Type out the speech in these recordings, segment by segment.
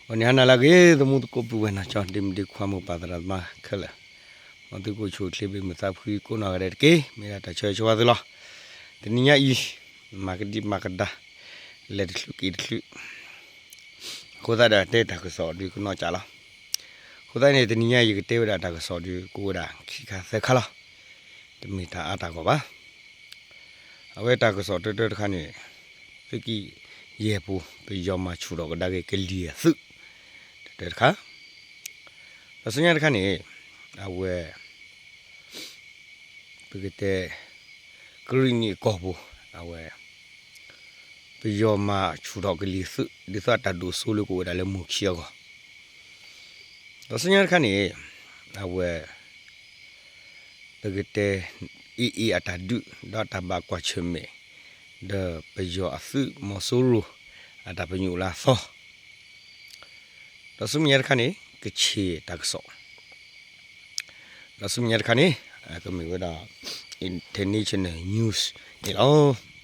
ဂီၤနံၤဟါနၤလၢအဂ့ၤ သမူသကိးပုၢ်ဝဲၢ်နီၢ်ကၠီ ဒ့မုၣ်ဒ့ခွါ မိၢ်ပၢ်သရၣ်သမါခဲလၢာ်, မ်သုကအိၣ်ဆူၣ်အိၣ်ချ့ ဘၣ်မုာ်သးဖှံကိးနီၢ်ဂၤဒဲးတက့ၢ်. မ့ၢ်ဒၣ်တၢ်ဆၢဂ့ၤဆၢဝါသုလီၤ. တနံၤညါအံၤ မၤကဒံမၤကဒါ လဲၤတချုးက့ၤတချုး အဃိသတးဒီး တဲတၢ်ကစီၣ်ဒုးကနီၢ်ကၠးလီၤ. အဃိသတးန့ၣ် တနံၤညါအံၤ ယကတဲဝဲဒၣ်တၢ်ကစီၣ်ဒုး ကအိၣ်ဝဲဒၣ်ခံခါသၢခါလီၤ. တမ့ၢ်တၢ်အါတၢ်ဂီၢ်ဘၣ်. အဝဲတၢ်ကစီၣ်တၢတၢတခါန့ၣ် သုးက့ယဲၢ်ပူၤ ပယီၤမၤဆူၣ်ထီၣ်ကဒါက့ၤကလံၤအသုး တၢတၢတခါ, ဒီးဆူညါတခါန့ၣ် အဝဲ ပကတဲ ကရံၣ်နံၣ်အကီၢ်ပူၤ အဝဲ ပယီၤမၤဆူၣ်ထီၣ်ကလံၤသုး ဒ်သိးအတၢ်ဒိၣ်စိလၢကအိၣ်ဝဲဒၣ်လၢမိၢ်ခံအဂီၢ်, ဒီးဆူညါတခါန့ၣ် အဝဲ ပကတဲ အ့ၣ်အ့ၣ်အတၢ်ဒုး ဒီးတၢ်ဘၣ်ကွၢ်ဆၢၣ်မဲာ် ဒီးပယီၤအသုးမီၤစိရိၤ အတၢ်ပညိၣ်လၢအသီ ဒီးဆူမဲာ်ညါတခါန့ၣ် ကချ့ၣ်တၢ်ကစီၣ်, ဒီးဆူမဲာ်ညါတခါန့ၣ် ကမ့ၢ်ဝဲဒၣ် international news န့ၣ်လီၤ.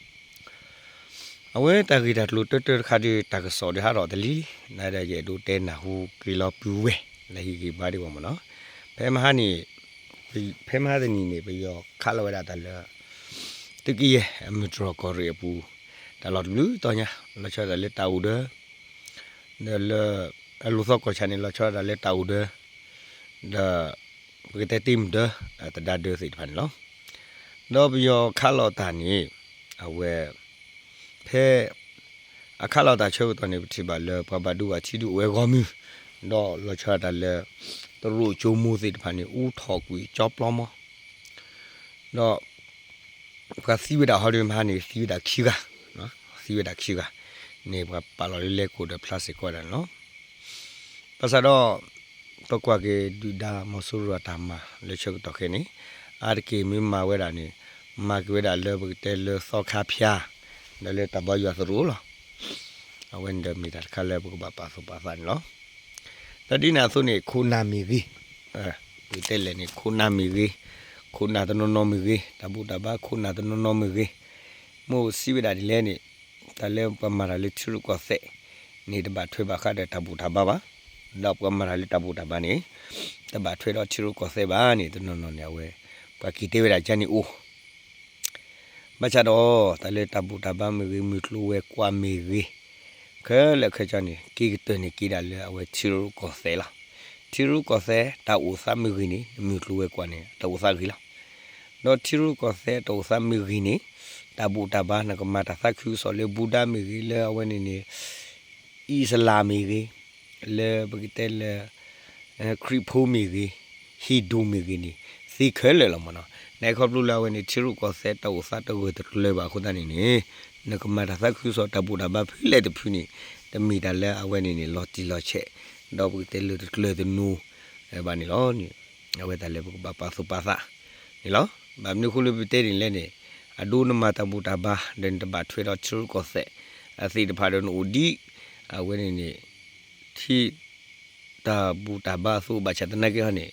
အဝဲတၢ်ဂ့ၢ်တၢ်ကျိၤတၢတၢတခါဒီး တၢ်ကစီၣ်ဒီးဟးထီၣ်တလံၤလံ, နဒၣ်ယအဲၣ်ဒိးတဲနၢ်ဟူက့ၤလီၤပုၢ်ဝဲၢ် လၢဟံၣ်ဂ့ၤဘါဒံးဝဲမ့ၢ်နီၤ. ဖဲမဟါန့ၣ် ဖဲမဟါတနံၤန့ၣ် ပယီၤခးလီၤဝဲဒၣ်တၢ်လၢ သုးက့ယဲၢ် အမုၢ်တြီၢ်ကီၢ်ရ့ၣ်အပူၤ တၢ်လီၢ်တဘျုးတီၤညါ လီၤဆီဒၣ်တၢ်လၢတၢ်အိၣ်ဒၢ ဒီးလၢ အလိၤသီကီၢ်ဆၣ်န့ၣ် လီၤဆီဒၣ်တၢ်လၢတၢ်အိၣ်ဒၢ ဒီး ပကတဲတ့မုၢ်ဒၢ သဒါဒၢသ့ၣ်တဖၣ်န့ၣ်လီၤ. ဒီးပယီၤခးလီၤတၢ်န့ၣ် အဝဲ ဖဲ အခးလီၤတၢ်ဆၢကတီၢ်န့ၣ် ပထံၣ်ဘၣ်လၢပှၤဘၣ်ဒိဘၣ်ထံးဒုးအိၣ်ဝဲဂီၢ်မုၢ်, ဒီးလီၤဆီဒၣ်တၢ်လၢ တရူးကၠိမိၢ်သ့ၣ်တဖၣ်န့ၣ် အူထီၣ်ကွံာ်ကၠီပျီမီၤ ဒီး ပှၤသံဝဲဒၣ်ဟီဒုးမဟါန့ၣ် သံဝဲဒၣ်ခံဂၤ, သံဝဲဒၣ်ခံဂၤန့ၣ် ပှၤပာ်လီၤလၢလဲၤခိၣ်ဒီးဖျါစ့ၢ်ကီးဝဲဒၣ်န့ၣ်လီၤ. ဘၣ်ဆၣ်ဒီး ပကွၢ်က့ၤဒုၣ်ဒါမီၤစိရိၤအတၢ်မၤလၢဆၢကတီၢ်ခဲအံၤန့ၣ် အါတက့ၢ်မ့ၢ်မၤဝဲဒၣ်န့ၣ် မၤက့ၤဝဲဒၣ်လၢပကတဲလၢသီခါဖၠၣ် ဒီးလၢတၢ်ဘါယွၤသရိာ်လီၤ. အဝဲန့ၣ်ဒီးမ့ၢ်တၢ်တခါလၢပကဘၣ်ပာ်သူၣ်ပာ်သးန့ၣ်လီၤ. ဒီးဒ်န့ၣ်အသိးန့ၣ် ခိၣ်နၢ်မ့ၢ်ဂ့ၤ, ပကတဲလဲၣ်န့ၣ် ခိၣ်နၢ်မ့ၢ်ဂ့ၤ, ခိၣ်နၢ်တနီၤနီၤမ့ၢ်ဂ့ၤ, တၢ်ဘူၣ်တၢ်ဘါခိၣ်နၢ်တနီၤနီၤမ့ၢ်ဂ့ၤ, မ့ၢ်စံးဝဲဒၣ်ဒ်လဲၣ်န့ၣ် တၢ်လၢပှၤမၤတၢ်လၢထံရူၢ်ကီၢ်သဲးန့ၣ် တဘၣ်ထွဲဘၣ်ဃးဒီးတၢ်ဘူၣ်တၢ်ဘါဘၣ်, ဒီးပှၤမၤတၢ်လၢတၢ်ဘူၣ်တၢ်ဘါန့ၣ် တဘၣ်ထွဲဒီးထံရူၢ်ကီၢ်သဲးဘၣ်န့ၣ် တနီၤနီၤန့ၣ် အဝဲ ပှၤက့ၤတဲဝဲဒၣ်ကန့ၣ်အိၣ် ဘၣ်ဆၣ်ဒီး တၢ်လၢတၢ်ဘူၣ်တၢ်ဘါမ့ၢ်ဂ့ၤ, မုၢ်ကျိၤဝဲၤကွာ်မ့ၢ်ဂ့ၤ, ခဲလၢာ်ခဲဆ့န့ၣ် က့ၤကတၢၢ်န့ၣ်က့ၤဒၣ်လၢအဝဲထံရူၢ်ကီၢ်သဲးလီၤ. ထံရူၢ်ကီၢ်သဲးတၢ်အိၣ်သးမ့ၢ်ဂ့ၤန့ၣ် မုၢ်ကျိၤဝဲၤကွာ်န့ၣ် တၢ်အိၣ်သးဂ့ၤလီၤ. ဒီးထံရူၢ်ကီၢ်သဲးတၢ်အိၣ်သးမ့ၢ်ဂ့ၤန့ၣ် တၢ်ဘူၣ်တၢ်ဘါ နကမၤတၢ်သးခုကစီၣ်လၢဘူဒၤမ့ၢ်ဂ့ၤ, လၢအဝဲန့ၣ်န့ၣ် အံၣ်စလၣ်မ့ၢ်ဂ့ၤ, လၢပကတဲလၢ ခရံာ်ဖိမ့ၢ်ဂ့ၤ, ဟံၣ်ဒူၣ်မ့ၢ်ဂ့ၤန့ၣ် သ့ခဲလၢာ်လီၤမ့ၢ်နီၤ. နခီဖျိလၢအဝဲန့ၣ် ထံရူၢ်ကီၢ်သဲးတၢ်အိၣ်သးတဂၢၢ်တကျၢၤဘၣ်အဃိသတးန့ၣ်န့ၣ် နကမၤတၢ်သးခုကစီၣ်တၢ်ဘူၣ်တၢ်ဘါဖုလဲၣ်တဖုန့ၣ် တမ့ၢ်တၢ်လၢအဝဲန့ၣ်န့ၣ် လီၤတံၢ်လီၤဆဲး, ဒီးပကတဲလၢတကျၢၤတနူ ဘၣ်န့ၣ်လီၤ. အဝဲတၢ်လၢပကဘၣ်ပာ်သူၣ်ပာ်သးန့ၣ်လီၤ. ဘၣ်မနုၤအဃိလၢပတဲန့ၣ်လဲၣ်န့ၣ် အဒိနမၤတၢ်ဘူၣ်တၢ်ဘါ ဒီးနတဘၣ်ထွဲဒီးထံရူၢ်ကီၢ်သဲး အသ့ၣ်တဖၣ်ဒီးနအိၣ်ဒံး အဝဲန့ၣ်န့ၣ် ထံ တၢ်ဘူၣ်တၢ်ဘါအသိး ဘၣ်ဆၣ်သနာ်က့ဟီန့ၣ်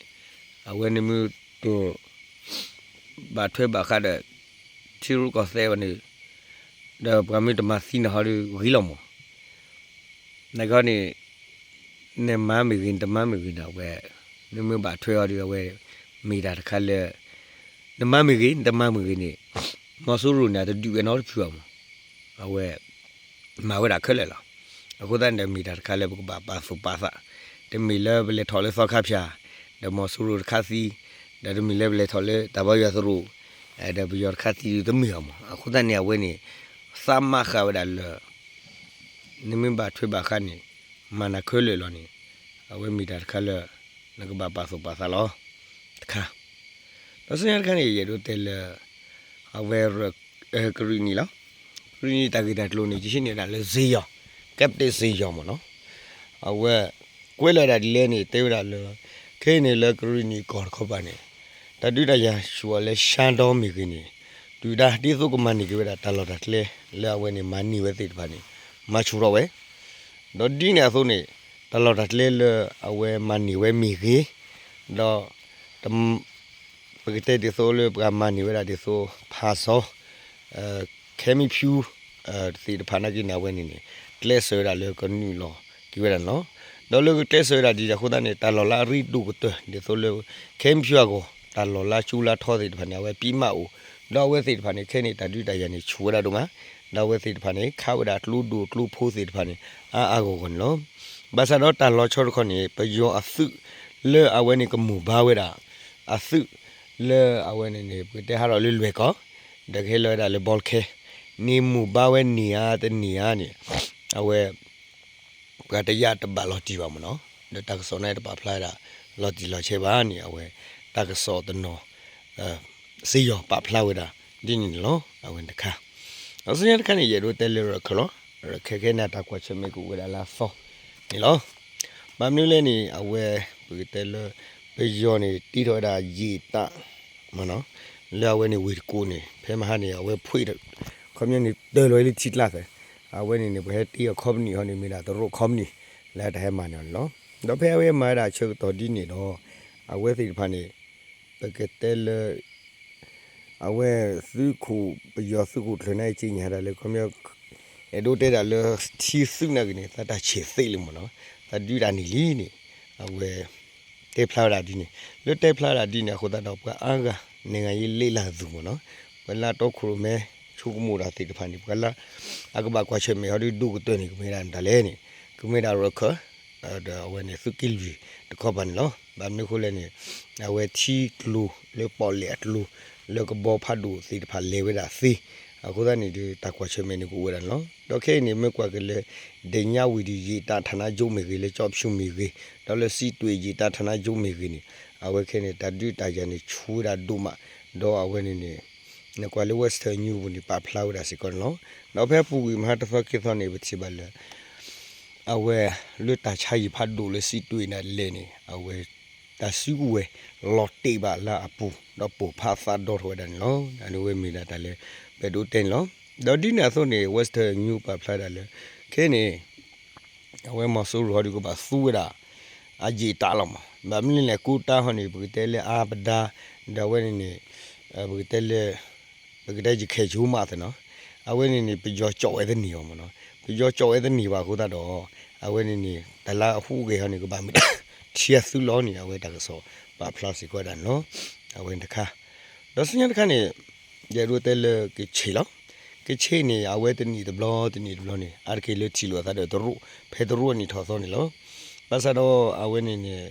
အဝဲန့ၣ်မ့ၢ်တ ဘၣ်ထွဲဘၣ်ဃးဒီး ထံရူၢ်ကီၢ်သဲးဘၣ်န့ၣ် ဒီးပှၤမ့ၢ်တမၤသံနၤဟီဒီးဂ့ၤလီၤမး. နကီန့ၣ် နမၤမ့ၢ်ဂ့ၤ နတမၤမ့ၢ်ဂ့ၤန့ၣ် အဝဲ နမ့ၢ်ဘၣ်ထွဲအီၤဒီး အဝဲ မ့ၢ်တၢ်တခါလၢ နမၤမ့ၢ်ဂ့ၤ နတမၤမ့ၢ်ဂ့ၤန့ၣ် မီၤစိရိၤန့ၣ် အတဒုးဝဲနီတဖုဘၣ်မး. အဝဲ မၤဝဲဒၣ်ခဲလၢာ်လီၤ. အဃိသတးန့ၣ်ဒီး မ့ၢ်တၢ်တခါလၢပကဘၣ်ပာ်သူၣ်ပာ်သး, တမ့ၢ်လၢပလဲၤထီၣ်လၢသီခါဖၠၣ် ဒီးမီၤစိရိၤတခါသံ, ဒီးတမ့ၢ်လၢပလဲၤထီၣ်လၢတၢ်ဘါယွၤသရိာ် ဒီးပယီၤတခါသံတမ့ၢ်အီၤမး. အဃိသတးန့ၣ် အဝဲန့ၣ် သးမၤဃာ်ဝဲဒၣ်လၢ နမ့ၢ်ဘၣ်ထွဲဘၣ်ဃးန့ၣ် မၤနၤခဲလၢာ်လီၤန့ၣ် အဝဲမ့ၢ်တၢ်တခါလၢ နကဘၣ်ပာ်သူၣ်ပာ်သးလီၤ. တခါ ဒီးဆူညါတခါန့ၣ် ယအဲၣ်ဒိးတဲလၢ အဝဲ ကရံၣ်နံၣ်လီၤ. ကရံၣ်နံၣ်တၢ်ဂ့ၢ်တၢ်ကျိၤန့ၣ် ယဟံးန့ၢ်ဒၣ်လၢစ့ယီၤ, Captain စ့ယီၤမ့ၢ်နီၤ. အဝဲ ကွဲးလီၤဒၣ်ဒ်လဲၣ်န့ၣ် တဲဝဲဒၣ်လၢ ခဲအံၤန့ၣ်လၢကရံၣ်နံၣ်ကီၢ်တခီပၤန့ၣ် တၢ်ဒုးတၢ်ယၤဆူၣ်အီၤလၢ ရှမ်းတော မ့ၢ်ဂ့ၤန့ၣ် ဒုၣ်ဒါဒ်သိးကမၤန့ၢ်က့ၤဝဲဒၣ်တၢ်လီၢ်တၢ်ကျဲ လၢအဝဲန့ၣ်မၤန့ၢ်ဝဲသ့ၣ်တဖၣ်န့ၣ် မၤဆူၣ်ထီၣ်ဝဲ ဒီးဒ်န့ၣ်အသိးန့ၣ် တၢ်လီၢ်တၢ်ကျဲလၢအဝဲမၤန့ၢ်ဝဲမ့ၢ်ဂ့ၤ, ဒီး ပကတဲဒ်သိးလၢပှၤမၤန့ၢ်ဝဲဒၣ်ဒ်သိး ဖးစီ ခဲမံဖၠူ သ့ၣ်တဖၣ်နာ်က့န့ၣ် အဝဲန့ၣ်န့ၣ် ကျဲးစၢးဝဲဒၣ်လၢကနုာ်လီၤက့ၤဝဲဒၣ်န့ၣ်လီၤ. ဒီးလၢကကျဲးစၢးဝဲဒၣ်ဒ်န့ၣ်အဃိသတးန့ၣ် တၢ်လီၢ်လၢအရ့ဒိၣ်ကတၢၢ် ဒ်သိးလၢ ခဲမုၢ်ဆ့ၣ်အဂီၢ် တၢ်လီၢ်လၢအကၠူလၢအထီသ့ၣ်တဖၣ်န့ၣ် အဝဲပံးမးအိၣ်, ဒီးအဝဲသ့ၣ်တဖၣ်န့ၣ် ခဲအံၤန့ၣ် တၢ်ဒုးတၢ်ယၤန့ၣ်ဆူၣ်ဝဲဒၣ်ဒိၣ်မး, ဒီးအဝဲသ့ၣ်တဖၣ်န့ၣ် ခးဝဲဒၣ်ကျိဒိၣ်ကျိဖိသ့ၣ်တဖၣ်န့ၣ် အါအါဂီၢ်ဂီၢ်န့ၣ်လီၤ. ဘၣ်ဆၣ်ဒီးတၢ်လီၤဆီတခီန့ၣ် ပယီၤအသုးလၢအဝဲန့ၣ်ကမိၢ်ဘါဝဲဒၣ် အသုးလၢအဝဲန့ၣ်န့ၣ် ပကတဲဟးထီၣ်လၢလွဲၢ်ကီၢ် ဒီးကဟဲလီၤဝဲဒၣ်လၢဘီလ်ခဲ န့ၣ်မိၢ်ဘါဝဲန့ၢ်ဧါတန့ၢ်ဧါန့ၣ် အဝဲ ပှၤတယာ်တဘၣ်လီၤတံၢ်ဘၣ်မ့ၢ်နီၤ, ဒီးတၢ်ကစီၣ်န့ၣ်တပာ်ဖျါဝဲဒၣ် လီၤတံၢ်လီၤဆဲးဘၣ်န့ၣ် အဝဲ တၢ်ကစီၣ်တနီၤ စ့ယီၤပာ်ဖျါဝဲဒၣ် ဒ်န့ၣ်န့ၣ်လီၤ. အဝဲန့ၣ်တခါ ဒီးဆူညါတခါန့ၣ် ယအဲၣ်ဒိးတဲလၢရခၢၣ်လီၤ. ရခၢၣ်ခဲအံၤန့ၣ် တၢ်ကွၢ်ဆၢၣ်မဲာ်ကအိၣ်ဝဲဒၣ်လၢအသီန့ၣ်လီၤ. ဘၣ်မနုၤလဲၣ်န့ၣ် အဝဲ ပကတဲလၢ ပယီၤန့ၣ် တ့ထီၣ်ဝဲဒၣ်ယံာ်တၢ် လၢအဝဲန့ၣ်ဝ့ၢ်တကူၣ်န့ၣ် ဖဲမဟါန့ၣ် အဝဲဖှ့ၣ် ခီပညီန့ၣ် တၢၢ်လီၤလၢထံကျါသၢ, အဝဲန့ၣ်န့ၣ် ပှၤဟဲတ့အီၤခီပနံၣ်ဟီန့ၣ် မ့ၢ်ဒၣ်တရူးခီပနံၣ် လၢတၢ်ဟဲမၤန့ၢ်အီၤန့ၣ်လီၤ. ဒီးဖဲအဝဲမၤဝဲဒၣ်အဆၢကတီၢ်ဒ်န့ၣ်ဒီး အဝဲသ့ၣ်တဖၣ်န့ၣ် ပကတဲလၢ အဝဲသုးခိၣ် ပယီၤသုးခိၣ်ကျၢၢ်န့ၣ်အံၤက့ညါဒၣ်လၢခီပညီ အဲၣ်ဒိးတဲဒၣ်လၢထံသုးနာ်က့န့ၣ် သးတၢ်ဆဲးသ့လံမ့ၢ်နီၤ, သးဒုးတၢ်န့ၢ်လံန့ၣ် အဝဲ တဲဖျါဝဲဒၣ်ဒ်န့ၣ် လၢတဲဖျါဝဲဒၣ်ဒ်န့ၣ်အဃိသတးဒီး ပှၤအါဂၤ နဲၣ်ဂၤယ့လ့လၢ်သူၣ်မ့ၢ်နီၤ, ပှၤလၢအတီခိၣ်ရိၣ်မဲ ဆိကမိၣ်တၢ်သ့ၣ်တဖၣ်န့ၣ် ပှၤလၢ အကဘၣ်ကွၢ်ဆၢၣ်မဲာ်ဟီဒုးဒိၣ်ကတၢၢ်န့ၣ် ကမ့ၢ်ဒၣ်တၢ်လဲၣ်န့ၣ် ကမ့ၢ်ဒၣ်ရခၢၣ် ဒီးအဝဲန့ၣ်သုးက့လွံၢ်တခီပၤန့ၣ်လီၤ. ဘၣ်မနုၤအဃိလဲၣ်န့ၣ် အဝဲထံကျိၤလၢပီၣ်လဲၣ်အကျိၤ လၢကဘီဖးဒိၣ်သ့ၣ်တဖၣ်လဲၤဝဲဒၣ်သ့, အဃိသတးန့ၣ်ဒီး တၢ်ကွၢ်ဆၢၣ်မဲာ်န့ၣ်ကအိၣ်ဝဲဒၣ်န့ၣ်လီၤ. ဒီးခဲအံၤန့ၣ် မ့ၢ်ကွၢ်က့ၤလၢ ဒညါဝံၤဒီး ယံာ်တၢ်ဌာနချုပ်မ့ၢ်ဂ့ၤ လၢကၠီဖၠူမ့ၢ်ဂ့ၤ ဒီးလၢစံးတွ့ၣ်ယံာ်တၢ်ဌာနချုပ်မ့ၢ်ဂ့ၤန့ၣ် အဝဲခဲအံၤန့ၣ် တၢ်ဒုးတၢ်ယၤန့ၣ်ဆူၣ်ဝဲဒၣ်ဒိၣ်မး, ဒီးအဝဲန့ၣ်န့ၣ် နကွၢ်လၢ Western News ပူၤန့ၣ် ပာ်ဖျါဝဲဒၣ်စ့ၢ်ကီးန့ၣ်လီၤ. ဒီးဖဲအပူၤကွံာ်မဟါတသီခံသီန့ၣ် ပထံၣ်ဘၣ်လၢ အဝဲလၢတၢ်ဆါဟံၣ်ဖးဒိၣ်လၢစံးတွ့ၣ်န့ၣ်လဲၣ်န့ၣ် အဝဲ တၢ်စုကဝဲၤလီၤတဲာ်ဘၣ်လၢအပူၤ ဒီးပိာ်ဖးသးဒီထီၣ်ဝဲဒၣ်န့ၣ်လီၤ. အဝဲမ့ၢ်ဒၣ်တၢ်လၢ ပအဲၣ်ဒိးတဲန့ၣ်လီၤ. ဒီးဒ်န့ၣ်အသိးန့ၣ် Western News ပာ်ဖျါဒၣ်လၢ ခဲအံၤန့ၣ် အဝဲမီၤစိရိၤဟီဒုးကဘၣ်သူဝဲဒၣ် အယံာ်တၢ်လီၤမး, ဘၣ်မနုၤလဲၣ် ကိးတၢ်ဟီန့ၣ် ပကတဲလၢအါပဒါ ဒီးအဝဲန့ၣ်န့ၣ် ပကတဲလၢ ပကတဲယခဲၣ်ဆိမးသ့နီၤ, အဝဲန့ၣ်န့ၣ် ပယီၤကၠီၣ်ဝဲတန့ၢ်အီၤမ့ၢ်နီၤ, ပယီၤကၠီၣ်ဝဲတန့ၢ်ဘၣ်အဃိသတးဒီး အဝဲန့ၣ်န့ၣ် တၢ်လၢအဟူးဂဲၤဟီန့ၣ် ကဘၣ်မ့ၢ်ဒၣ် ထံအသုးလီၤန့ၣ် အဝဲတၢ်ကစီၣ်ပာ်ဖျါစ့ၢ်ကီးဝဲဒၣ်န့ၣ်လီၤ. အဝဲန့ၣ်တခါ ဒီးဆူညါတခါန့ၣ် ယအဲၣ်ဒိးတဲလၢကခ့ၣ်လီၤ. ကခ့ၣ်န့ၣ် အဝဲတနံၣ်တဘျီ တနံၣ်တဘျီန့ၣ် အါတက့ၢ်လၢထံၣ်လိာ်အသးဒီးတရူး ဖဲတရူးအနံၣ်ထီၣ်သီန့ၣ်လီၤ. ဘၣ်ဆၣ်ဒီးအဝဲန့ၣ်န့ၣ်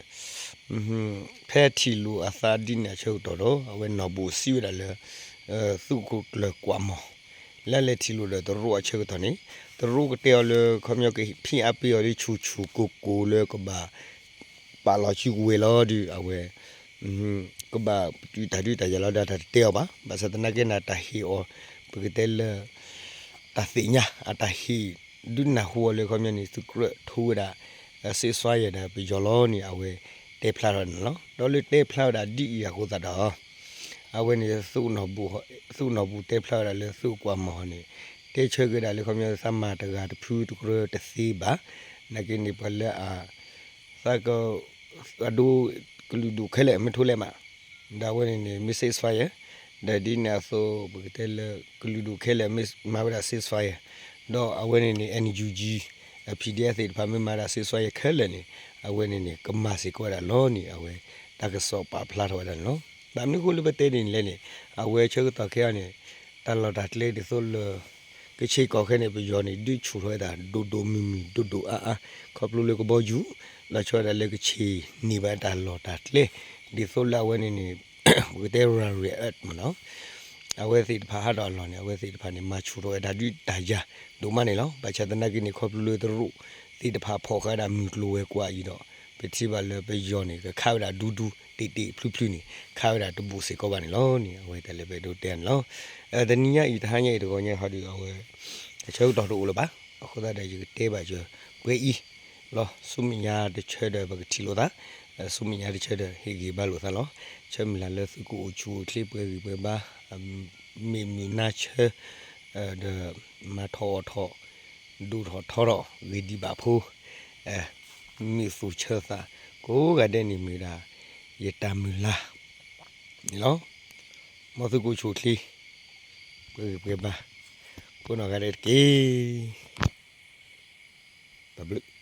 ဖဲထံၣ်လိာ်အသးဒ်န့ၣ်အဆၢကတီၢ်ဒီး အဝဲနီၢ်ဘူၣ်စံးဝဲဒၣ်လၢ သုးခိၣ်ကျၢၢ်ကွၢ်မီၤ လၢလဲၤထံၣ်လိာ်ဒီးတရူးအဆၢကတီၢ်န့ၣ် တရူးကတဲအီၤလၢ ခီပညီကဖံးအါပ့ၤအီၤလၢဆူၣ်ဆူၣ်ကိၢ်ကိၢ်လၢကဘၣ် ပာ်လီၤစုကဝဲၤလီၤဒီး အဝဲ ကဘၣ်တုၤတၢ်ဒုးတၢ်ယၤလီၤဒီးတၢ်တတဲအီၤဘၣ်. ဘၣ်ဆၣ်သနာ်က့န့ၣ် တၢ်ဟ့ၣ်အီၤ ပကတဲလၢ တၢ်သ့ၣ်ညါ အတၢ်ဟ့ၣ်ဒုးနၢ်ဟူအီၤလၢခီပညီန့ၣ် သုးကြၢးထိဝဲဒၣ် ceasefire ဒီးပယီၤလီၤန့ၣ် အဝဲတဲဖျါထီၣ်န့ၣ်လီၤ. ဒီးလၢတဲဖျါဝဲဒၣ်ဒ်အံၤအဃိသတးဒီး အဝဲန့ၣ် သုးနီၢ်ဘူၣ်တဲဖျါဝဲဒၣ်လၢသုးကွၢ်မီၤန့ၣ် တဲဆၢက့ၤဝဲဒၣ်လၢခီပညီသးမၤတဂၤတဖုတကြၢးတသ့ဘၣ်. နာ်က့န့ၣ် ပှၤလၢအ သးက အဒိ ကလုာ်ဒူၣ်ခဲလၢာ်မ့ၢ်ထိလဲၣ်မး ဒီးအဝဲန့ၣ်န့ၣ် မ့ၢ် ceasefire ဒီးဒ်န့ၣ်အသိး ပကတဲလၢ ကလုာ်ဒူၣ်ခဲလၢာ်မ့ၢ်မၤဝဲဒၣ် ceasefire ဒီးအဝဲန့ၣ်န့ၣ် NUG PDF သ့ၣ်တဖၣ်မ့ၢ်မၤဒၣ် ceasefire ခဲလၢာ်န့ၣ် အဝဲန့ၣ်န့ၣ် ကမၤစ့ၢ်ကီးဝဲဒၣ်လီၤန့ၣ် အဝဲတၢ်ကစီၣ်ပာ်ဖျါထီၣ်ဝဲဒၣ်န့ၣ်လီၤ. ဘၣ်မနုၤအဃိလၢပတဲဒ်န့ၣ်လဲၣ်န့ၣ် အဝဲဆၢကတီၢ်ခဲအံၤန့ၣ် တၢ်လီၢ်တၢ်ကျဲဒ်သိးလၢ ကခ့ၣ်ကီၢ်ခဲအံၤန့ၣ် ပယီၤန့ၣ် ဒုးဆူၣ်ထီၣ်ဝဲဒၣ် ဒိၣ်ဒိၣ်မုၢ်မုၢ် ဒိၣ်ဒိၣ်အါအါ ခီဖျိလၢကဘီယူၤ လီၤဆီဒၣ်တၢ်လၢကခ့ၣ်န့ၢ်ဘၣ်တၢ်လီၢ်တၢ်ကျဲ ဒ်သိးလၢအဝဲန့ၣ်န့ၣ် ပကတဲ rare earth မ့ၢ်နီၤ အဝဲသ့ၣ်တဖၣ်ဟးထီၣ်အလီၢ်န့ၣ် အဝဲသ့ၣ်တဖၣ်န့ၣ် မၤဆူၣ်ထီၣ်ဝဲဒၣ်ဒုးတၢ်ယၤဒိၣ်မးန့ၣ်လီၤ. ဘၣ်ဆၣ်သနာ်က့န့ၣ် ခီဖျိလၢတရူးသ့ၣ်တဖၣ်ဖီၣ်ဃာ်ဝဲဒၣ်မုၢ်ကျိၤဝဲၤကွာ်အံၤဒီး ပထံၣ်ဘၣ်လၢပယီၤန့ၣ် ကခးဝဲဒၣ်ဒူဒူ တ့ၢ်တ့ၢ်ဖျုးဖျုးန့ၣ် ခးဝဲဒၣ်တဘူၣ်စ့ၢ်ကီးဘၣ်န့ၣ်လီၤန့ၣ် အဝဲတၢ်လၢပအဲၣ်ဒိးတဲန့ၣ်လီၤ. တနံၤညါအံၤ တဟါညါအံၤ တဂီၤညါဟီဒီး အဝဲ အဆၢကတီၢ်တအိၣ်လၢၤဘၣ်. အဃိသတးဒီး ယကတဲဘၣ်စၢၤပှဲၤအံၤလီၤ. ဆူမဲာ်ညါတဆၢဒီး ပကထံၣ်လိာ်သး, ဆူမဲာ်ညါတဆၢဒီး ဟ့ၣ်ဂံၢ်ဘါလိာ်သးလီၤ. ဆၢမုၢ်လၢ်လၢသုကအိၣ်ဆူၣ်အိၣ်ချ့ ပှဲၤဂံၢ်ပှဲၤဘါ မ့ၢ်မုာ်နါဆၢ ဒီး မၤထီၣ်အီၣ်ထီၣ် ဒိၣ်ထီၣ်ထီထီၣ် ဂ့ၤဒံးဘၣ်ဖိ မုာ်သူၣ်ဆၢသး ကိးဂၤဒဲးန့ၣ်မ့ၢ်ဒၣ် ယတၢ်မုၢ်လၢ်န့ၣ်လီၤ. မ်သုကအိၣ်ဆူၣ်အိၣ်ချ့ ပှဲၤဂံၢ်ပှဲၤဘါ ကိးနီၢ်ဂၤဒဲးတက့ၢ်. တၢ်ဘျုး